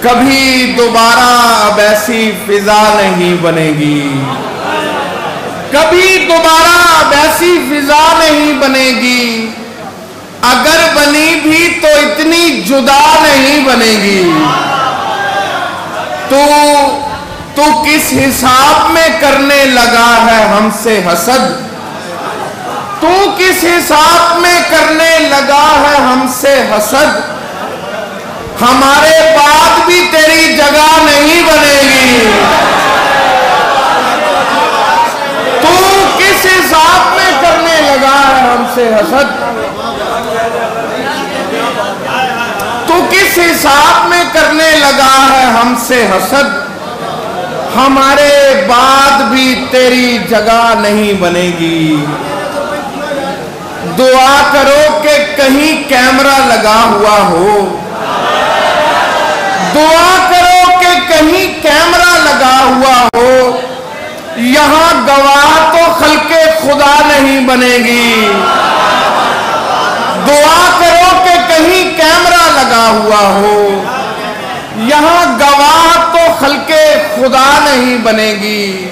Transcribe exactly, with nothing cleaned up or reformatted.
کبھی دوبارہ اب ایسی فضا نہیں بنے گی۔ کبھی دوبارہ اب ایسی فضا نہیں بنے گی۔ اگر بنی بھی تو اتنی جدا نہیں بنے گی۔ تو تو کس حساب میں کرنے لگا ہے ہم سے حسد؟ تو کس حساب میں کرنے لگا ہے ہم سے حسد؟ ہمارے بعد بھی تیری جگہ نہیں بنے گی۔ تو کس حساب میں کرنے لگا ہے ہم سے حسد؟ تو کس حساب میں کرنے لگا ہے ہم سے حسد؟ ہمارے بعد بھی تیری جگہ نہیں بنے گی۔ دعا کرو کہ کہیں کیمرہ لگا ہوا ہو۔ دعا کرو کہ کہیں کیمرہ لگا ہوا ہو۔ یہاں گواہ تو خلق خدا نہیں بنے گی۔ دعا کرو کہ کہیں کیمرہ لگا ہوا ہو۔ یہاں گواہ تو خلق خدا نہیں بنے گی۔